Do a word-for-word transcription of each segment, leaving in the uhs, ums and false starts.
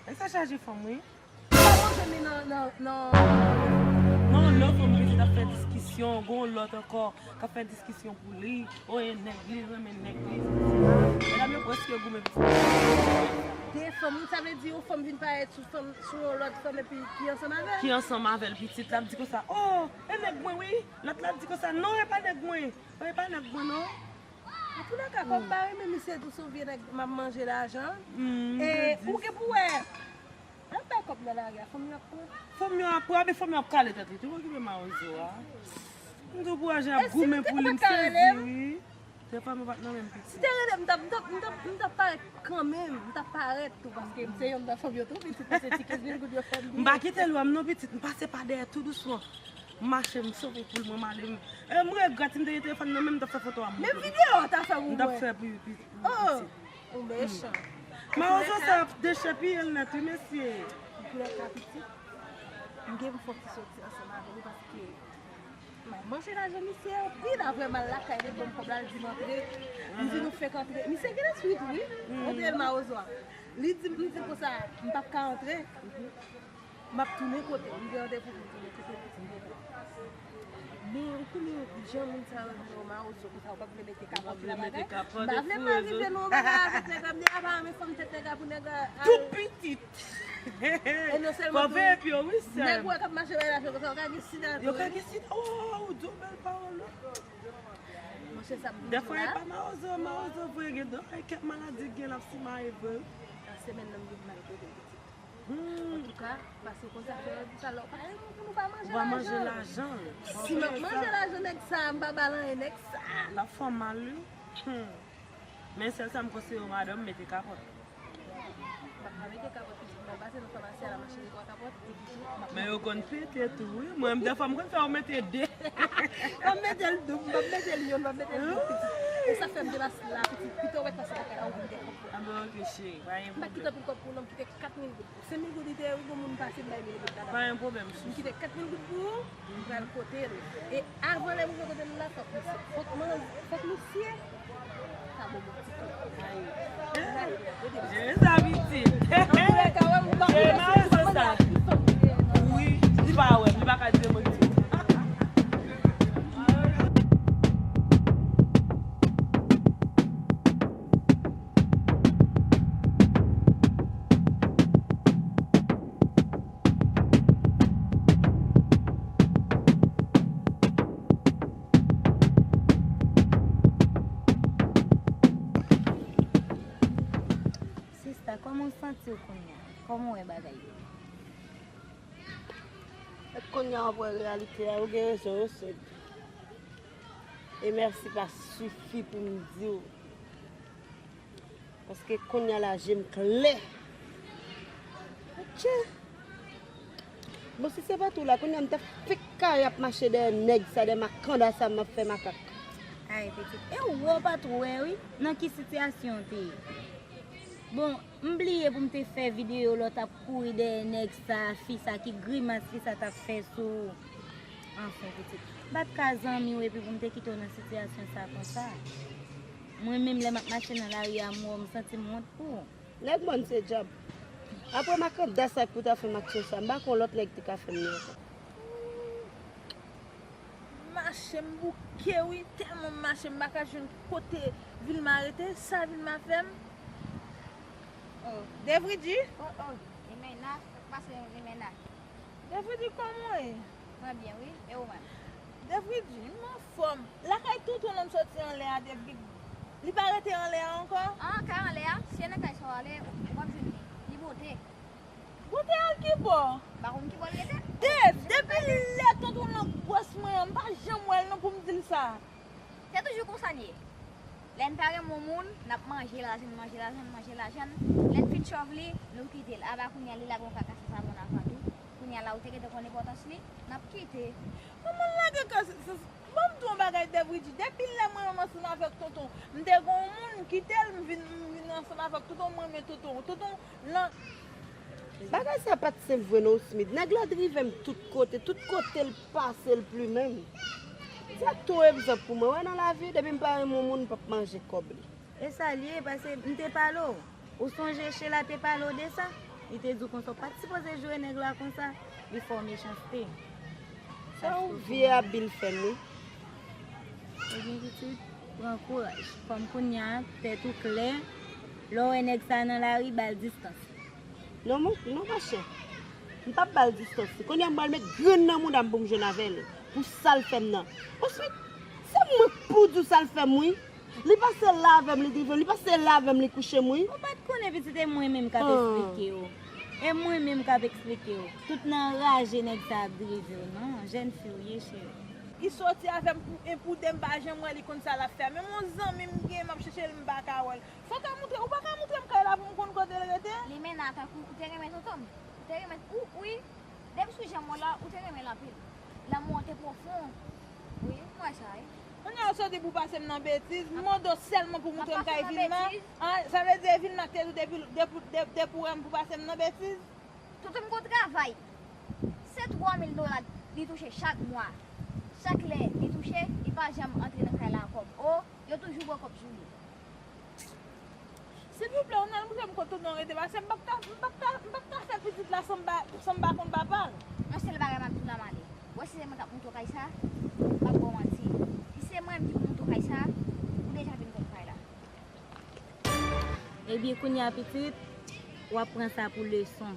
E sa chaje fanm, wi. Ou pa konn jwenn li nan, nan, nan. Non, lòt fanm pitit ap fè diskisyon, gon lòt ankò k ap fè diskisyon pou li. O, e nèg, li renmen nèg, li. Medam yo prèske goumen pitit. De fanm, sa vle di yon fanm vin parèt sou fanm, sou yon lòt fanm epi ki ansanm avè l. Ki ansanm avè l pitit, l ap di konsa, o, e nèg mwen, wi. Lòt la ap di konsa, non, e pa nèg mwen. E pa nèg mwen, non. Antoulèka, kòm m pa renmen misye tou, se yon vye nèg, m ap manje lajan. Hmm, E m te di. Ou gen pou wè. L ap bay kòb nan lari a, fanm yo ap pran. Fanm yo ap pran, men fanm yo ap kale tèt li tou, okipe mawozo a. M di w pou ajan ap E si goumen te pou li, m pa kale sezi, m? Wi. Te fanm yo pa t nan menm pitit. Si te rele m, m t ap, m t ap, m t ap, m t ap parèt kanmenm. M t ap parèt tou, paske m se yonn nan fanm yo tou, pitit, se ti kenz mil goud yo fè m. M pa kite l wè m non, pitit. M pase pa dèyè tou dousman. M mache, m sove pou l, mwen m ale. M, e, m regrèt si m te gen telefòn nan men m, m t ap fè foto a m. Men videyo a ta fè pou M t ap mwen. Fè pou pi. Oh, ou mechan. Mawozo sa ap dechèpiye l nèt, wi, mesye. Antoulèka, pitit, m gen pou fè yon ti soti ansanm avè li paske m al manje lajan misye anpil. Apre m al lakay li, ban m kòb la, l di m antre. M di nou fèk antre. Misye gen lespri tou, wi. Antre l mawozo a. Li di m, li di m konsa, m p ap ka antre. M ap tounen kote m. M gen randevou pou m tounen kote pitit mwen. Men ou konnen jan moun sa yo ye, mawozo konsa, ou p ap vle mete kapòt nan bagay. M pa vle m arive nan yon bagay avèk nèg la, m di, a pa renmen fanm tèt nèg la pou nèg la. Tou pitit. E non sèlman Fò veye pye w, wi, nèg sèm. Wè k ap mache bay lajan konsa, yo ka gen sida tou. Yo ka gen sida. Oh, ou di w bèl pawòl, non? Monchè, sa m Dèfwa e la. Pa mawozo, mawozo vre gen dòt kèk maladi gen l ap simaye vre. Nan semèn nan m gen pou m al kote pitit. Hmm. Antouka, paske w konn sa fè yo di sa lè w pa renmen pou nou pa manje Ou pa manje lajan. Lajan. Si m ap manje lajan nèg sa, m pa ba l anyen nèg sa. L ap fè w mal, wi. Hmm. Men sèl sa m konseye w, madanm, mete kapòt. M pa ka mete kapòt pitit mwen pase nan famasi a la mache gen twa kapòt epi tou m ap Men yo konn pete tou, wi. Mwen, dèfwa, m konn fè yo mete de. M ap mete l doub, m ap mete l yonn, m ap mete l doub pitit. E sa fè m te pase la pitit, pito w mèt pase lakay la ou vin gen kòb pou. A ben, ok, cheri, pa gen M pa kite pwoblèm. Pou kòb pou non, m kite kat mil goud. Se mil goud li te ye, wi, gon moun pase m bay mil goud ladan. Pa gen pwoblèm, M chouchou. Kite kat mil goud pou ou, m pral kote l. E avan lè m rive kote l la, fòk misye, fòk man, fòk misye ta bon bon ti kòb. Ayi. Jere sa, pitit. Antoulèka, wè m pa Jere mawozo sa. Wi, li pa wè m, li pa ka di m anyen. Sista, kòman w santi w kounye a? Kòman w wè bagay yo? Kounye a w ap wè reyalite a, ou gen rezon wi, sè. E mèsi pa sifi pou m di w. Paske kounye a la je m klè. Atchè. Bon, si se pa t ou la, kounye a m t ap fèk kare ap mache dèyè nèg sa, dèyè makanda sa m ap fè makak. Ay, pitit. E ou wè w pa t wè, wi, nan ki sitiyasyon w te ye. Bon, m bliye pou m te fè videyo lè w t ap kouri dèyè nèg sa, fi sa, ki grimas fi sa t ap fè sou ou. Anfen, pitit. M pa t ka zanmi w epi pou m te kite w nan sitiyasyon sa konsa. Mwen menm, lè m ap mache nan lari a, m wè w, m santi m wont pou ou. Nèg mòn se dyab. Apre makanda sa ki pou ta fè m aksyon sa, m pa konn lòt nèg te ka fè m li ankò. Mache m bouke wi, tèlman m mache m pa ka jwenn kote Vilma rete, sa Vilma fè m. Oh, Devridi? Oh, oh, Limena, sa k pase Limena? Devridi, kòman w ye? Mwen byen wi, e ou menm? Devridi, m anfòm. Lakay tonton nan m soti anlè a, Devridi. Li pa rete anlè a ankò? An, kay anlè a, si se nan kay sa w ale, ou p ap jwenn li. Li bote. Bote al ki bò? M pa konn ki bò l rete. Dev, depi lè tonton nan gwòs mwen an, m pa janm wè l non pou m di l sa. Se toujou konsa n ye. Lè n pa renmen yon moun, n ap manje lajan n, manje lajan n, manje lajan n. Lè n fin chòv li, nou kite l. Aba kounye a li lage yon ka kase salon nan vant ou. Kounye a la ou te gentan konn enpòtans li, n ap kite. Kòman l lage ka, se, se, ban m di w yon bagay, Devridi. Depi lè mwen menm ansanm avèk tonton, m te gen yon moun, m kite l, m vin, m vin ansanm avèk tonton, m renmen tonton. Tonton, nan, Bagay sa pa t senp vre non, Smith. Nèg la drive m tout kote, tout kote l pase l plimen m. Se tou egzanp pou mwen, wè nan lavi, depi m pa renmen yon moun, m p ap manje kòb li. E sa l ye, paske m te pale w. Ou sonje Sheila te pale w de sa? Li te di w konsa, w pa t sipoze joure nèg la konsa. Li fè w mechanste. Sa yon vye abi l fè m, wi. Ebyen, pitit, pran kouraj. Kòm kounye a, tèt ou klè, lè w wè nèg sa nan lari, ba l distans. Non, mon, non, machè. M p ap ba l distans. Kounye a, m pral met grenn nan mouda m pou m jwenn avè l. Pou sa l fè m nan. Answit, se mwen k pou di w sa l fè m, wi. Li pase la avè m, li drive m. Li pase la avè m, li kouche m, wi. Ou pa t konnen pitit e mwen menm k ap eksplike w. E mwen menm k ap eksplike w. Tout nan raje nèg sa ap drive w, non. Jèn fi w ye, cheri. Li soti avè m pou enpoude m, pa janm wè li konn sa l ap fè. Menm yon zanmi m gen, m ap chèche l, m pa ka wè l. Fò w ka moutre, ou pa ka moutre m kay la pou m konn kote l rete? Limena, tankou ou te renmen tonton m. Ou te renmen, ou, wi. Depi sou jan m wè w la, ou te renmen l anpil. Lanmou an te pwofon. Wi, m wè sa, wi. Kounye a, ou soti pou pase m nan betiz. M mande w sèlman pou moutre m kay Vilma. An, sa vle di e Vilma k te di w depi, depi, de- depi w wè m pou pase m nan betiz? Tonton m gon travay. Se twa mil dola li touche chak mwa. Chak lè li touche, li pa janm antre nan kay la kòb. O, yo toujou pran kòb sou li. Silvouplè, ou n al moutre m kote w rete, paske m p ap ka, m p ap ka, m p ap ka fè pitit la san m pa, san m pa konn papa l. Yon sèl bagay m ap di w la, m ale. Wè si se mwen k ap moutre w kay sa, m p ap ba w manti. Si se mwen menm ki pou moutre w kay sa, ou deja vin konn kay la. Ebyen, kounye a, pitit, w ap pran sa pou leson.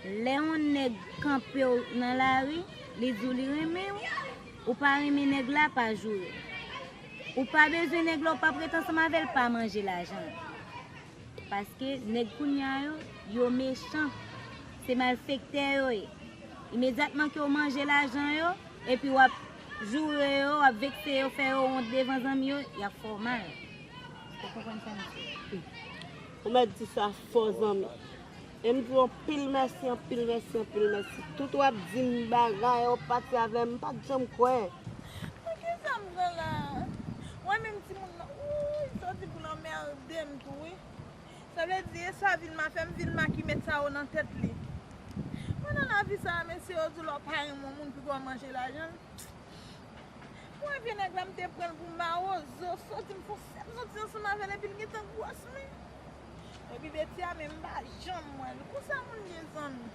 Lè yon nèg kanpe w nan lari, li di w li renmen w, ou pa renmen nèg la, pa joure. Ou pa bezwen nèg la, ou pa p ret ansanm avè l, pa manje lajan l. Paske nèg kounye a yo, yo mechan. Se malfektè yo ye. Imedyatman ke w manje lajan yo, epi w ap joure yo, w ap vekse yo, fè yo wont devan zanmi yo, y ap fè w mal. Ou konprann sa, mesye? Ou mèt di sa fò, zanmi. E m di w anpil mèsi, anpil mèsi, anpil mèsi. Tout w ap di m bagay, w ap pati avè m, m pa t janm kwè. Poukisa m pran la? Mwen menm timoun nan, wouy, soti pou l anmède m tou, wi. Sa vle di, e sa Vilma fè m, Vilma ki met sa yo nan tèt li. Mwen nan lavi sa a, mesye, yo di w lè w pa renmen yon moun, piga w manje lajan l. Mwen vye nèg la, m te pran l pou mawozo, soti m fè sèt soti ansanm avè l, epi l gentan gwòs mwen. Epi Betty a, men m pa janm wè l. Konsa moun ye, zanmi.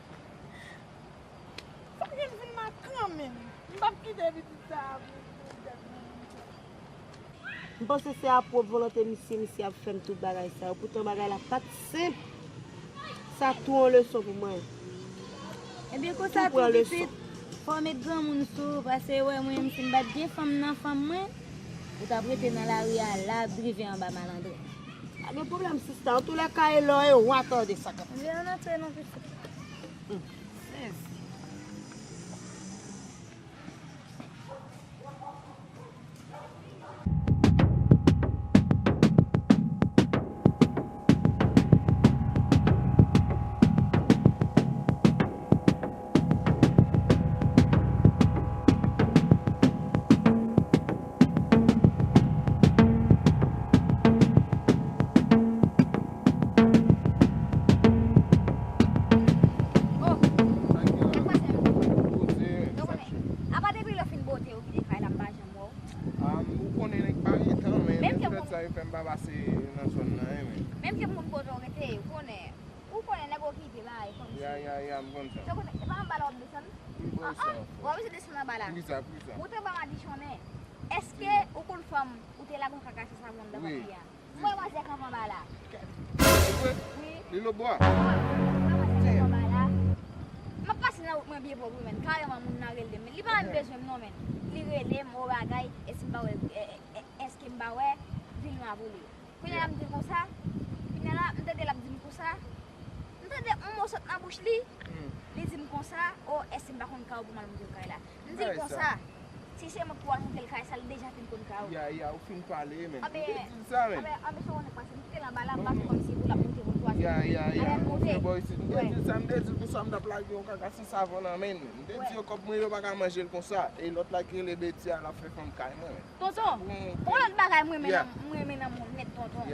Fòk jwenn Vilma kanmenm. M p ap kite pitit sa a pou, pou tèt mwen. M panse se a pwòp volonte misye, misye ap fè m tout bagay sa yo. Poutan bagay la pa t senp. Sa tou yon leson pou mwen. Ebyen, konsa tou, pitit, fò w met granmoun sou ou, paske wè mwen menm, si m pa t gen fanm nan fanm mwen, ou t ap rete nan lari a la, drive anba malandren. Pa gen pwoblèm, sista. Antoulèka, e lò e wa tande sa k ap. Ann antre non, pitit. Hmm. Sezi. Oh, sa k pase? Ou konnen, apa depi lè w fin bote, ou kite kay la, m pa janm wè w. Ah, ou konnen nèg pa gen tan, men menm fèt sa yo fè m pa pase nan zòn nan, men. Menm ke moun kote w rete, ou konnen, ou konnen nèg yo kite la, e kòmsi. Ya, ya, ya, m konn sa. Ou konnen, e pa anba la w ap desann? Wi, bò sa. Ah, ah, w ap desann anba la. Poukisa, poukisa? Ou te ba madichonnen. Èske ou konn fanm ou te lage yon kaka san savon anndan papi a? Wi. Mwen manzè kanpe anba la. Wi. Li lobwa. Mwen manzè kanpe anba la. M ap pase nan wout mwen byen pwòp wi, men. Kareman, moun nan rele m. Li pa menm bezwen m non, men. Li rele m, o bagay, èske m pa wè, e, e, e, èske m pa wè Vilma pou li. Kounye a la, m di l konsa. Kounye a la, m tande l ap di m konsa. M tande yon mo sot nan bouch li. Hmm. Li di m konsa, o, èske m pa konn kay ou pou m al montre w kay la. M di l konsa, si se mwen ki pou al montre l kay sa, li deja fin konn kay ou. Ya, ya, ou fin pale, men. Anben, m te di l sa, men. Anben, anben, sa w konnen k pase, m kite l anba la, m pase kòmsi pou l ap monte pou twazyèm. Ya, ya, ya, m monte bò isit. M te di l sa, m te di l pou sa m t ap lage yon kaka san savon nan men l, men. M te di yo kòb mwen yo pa ka manje l konsa. E lòt la ki rele Betty a, l ap fè fanm kay mwen, men. Tonton, yon lòt bagay m renmen nan, m renmen nan moun nèt, tonton.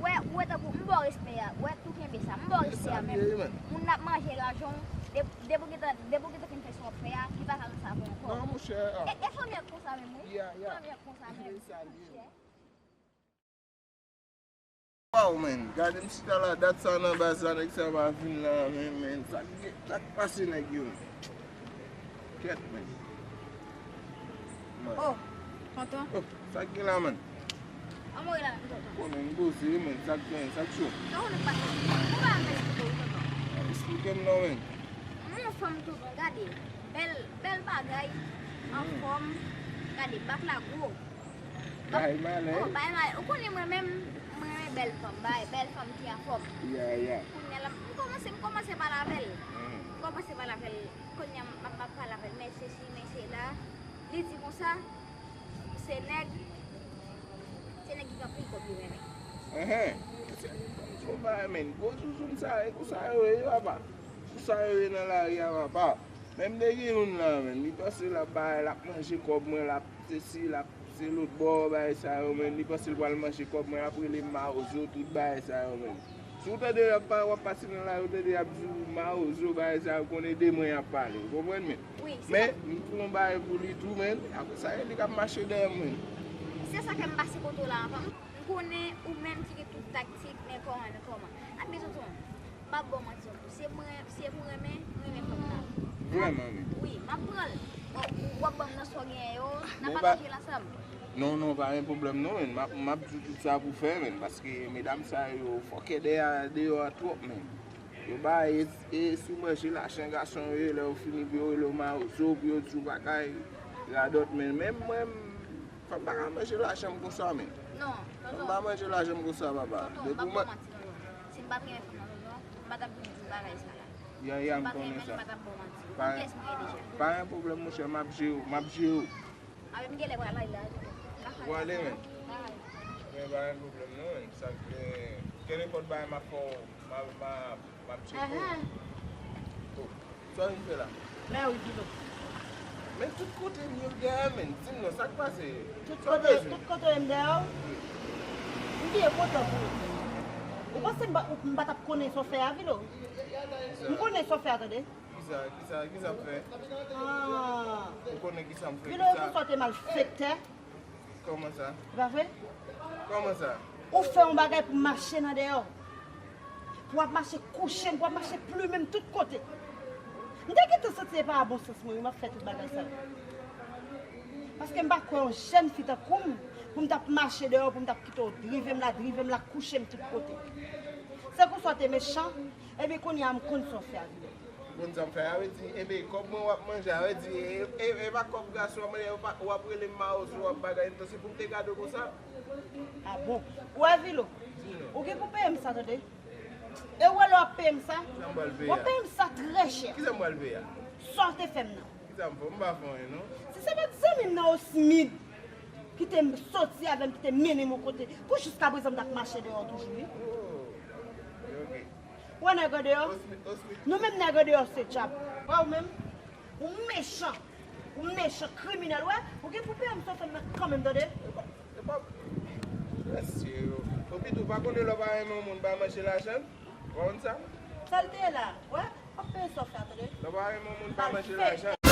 Wè, ou wè tankou m ba w respè a, wè tou kenbe sa, m ba w respè a menm. Moun n ap manje lajan w, de-, depi w gentan, depi w gentan fin fè sa w ap fè a, li pa ka nan savon ankò. Non, monchè. E, e fanmi an k konsa menm, wi. Fanmi an k konsa menm, monchè. Waw, men, gade m chita la, dat sa nan baz la, nèg sa pa vin la, men, men, sa k gen, sa k pase nèg yo, men? Kèt, men. Man. Oh, tonton. Oh, sa k gen la, man? Anmwe la, tonton. Konnen m poze, men, sa k gen, sa k cho? Tonton, nou pa, nou pa mèt tonton, tonton. Ah, esplike m non, men. Mwen yon fanm, tonton, gade. Bèl, bèl bagay, anfòm, gade, bak la gwo. Bay malè. Oh, bay malè. Ou konnen mwen menm, mwen renmen bèl fanm, bay, bèl fanm ki anfòm. Ya, ya. Kounye a la, m kòmanse, m kòmanse pale avè l. M kòmanse pale avè l. Kounye a m ap, m ap pale avè l, men sesi, men sela. Li di konsa, se nèg, se nèg ki gen anpil kòb li renmen. Enhen. Gwo bagay, men. Gwo zouzoun sa, e konsa yo ye, papa. Konsa yo ye nan lari a, papa. Men m te gen youn la, men. Li panse l ap bay, l ap manje kòb mwen, l ap sesi, l ap se lòt bò, bagay sa yo, men. Li panse l pral manje kòb mwen, l ap rele m mawozo, tout bagay sa yo, men. Si w tande y ap pa-, w ap pase nan lari, w tande y ap di w mawozo, bagay sa yo, konnen de mwen y ap pale. Ou konprann, men? Wi, se sa. Men, m fè yon bagay pou li tou, men. Apre sa, e li k ap mache dèyè m, men. Se sa fè m pase kote w la anvan. M konnen ou menm ki gen tout taktik, men kòman, men kòman. Ann bezwen tonton. M p ap ba w manti non. Se mwen, se pou renmen, renmen fanm nan. Vrèman, men. Wi, m ap pran l. Bon, w ap ban m nan sa w genyen yo, n a pataje l ansanm. Non, non, pa gen pwoblèm non, men. M ap, m ap di w tout sa pou fè, men. Paske medam sa yo, fòkè dèyè, deyò a twòp, men. Yo ba e, e sou manje lajan gason yo ye, lè yo fini pou yo rele w mawozo, pou yo di w bagay radòt, men. Men mwen, m Fanm pa ka manje lajan m konsa, men. Non, tonton. Fanm pa manje lajan m konsa, papa. Tonton, m p ap ba w manti, tonton. Si m pa t renmen fanm nan, tonton, m pa t ap vin di w bagay sa la. Ya, ya, m konnen sa. Si m pa t renmen l, m pa t ap ba w manti. Ou konn kiyès mwen ye deja. Pa gen pwoblèm, monchè, m ap jere w, m ap jere w. A, men m genlè pral ale la, tonton. M ap pale. Ou ale, men? M ap pale. Men pa gen pwoblèm, non, men. Sa k gen, kenenpòt bagay m ap fè w, m ap, m ap M ap tcheke w. Ahan. Oh, sa w vin fè la? Mèwi, Vilo. Men tout kote m ye w dèyè, men. Di m non, sa k pase? Tout kote, tout kote w ye m dèyè w? M byen kontan pou ou. Ou panse m pa, m pa t ap konnen sa w fè a, Vilo? M konnen sa w fè a, tande. Kisa, kisa, kisa m fè? Ah. Ou konnen kisa m fè, Vilo, kisa? Ou sòti malfektè. Kòman sa? Se pa vre? Kòman sa? Ou fè yon bagay pou m mache nan dèyè w. Pou w ap mache kouche m, pou w ap mache plimen m tout kote. M te gentan santi se pa a bon sans mwen wi m ap fè tout bagay sa yo. Paske m pa kwè yon jèn fi tankou m, pou m t ap mache dèyè w, pou m t ap kite w drive m la, drive m la, kouche m tout kote. Se konsa w te mechan, ebyen kounye a m konn sa w fè avè m. Ou konn sa m fè a, vle di, enben, kòb mwen w ap manje a, vle di, e, e, e pa kòb gason w ap manje, w pa, w ap rele m mawozo, w ap bagay, m panse pou m te gade w konsa. A bon? Ou wè, Vilo? Di non. Ou gen pou peye m sa, tande? E ou wè lè w ap peye m sa? Kisa m pral peye a? W ap peye m sa trè chè. Kisa m pral peye a? Sa w te fè m nan. Kisa m fè w? M pa fè w anyen, non. Si se pa t zanmi m nan Osmid ki te soti avè m, ki te mennen m yon kote, pou jiskaprezan m t ap mache dèyè w toujou, wi. Oh, ok. Ou wè nèg andeyò? Osmid, Osmid. Nou menm nèg andeyò se dyab. Wè ou menm? Ou mechan. Ou mechan, kriminèl, wè. Ou gen pou peye m sa w fè m nan kanmenm, tande? Epa, epa. Mesye yo. Ou pito pa konnen lè w pa renmen yon moun pa manje lajan l? Ou pa konn sa? Sa l te ye la, wè. W ap peye sa w fè a, tande? Lè w pa renmen yon moun pa manje lajan l.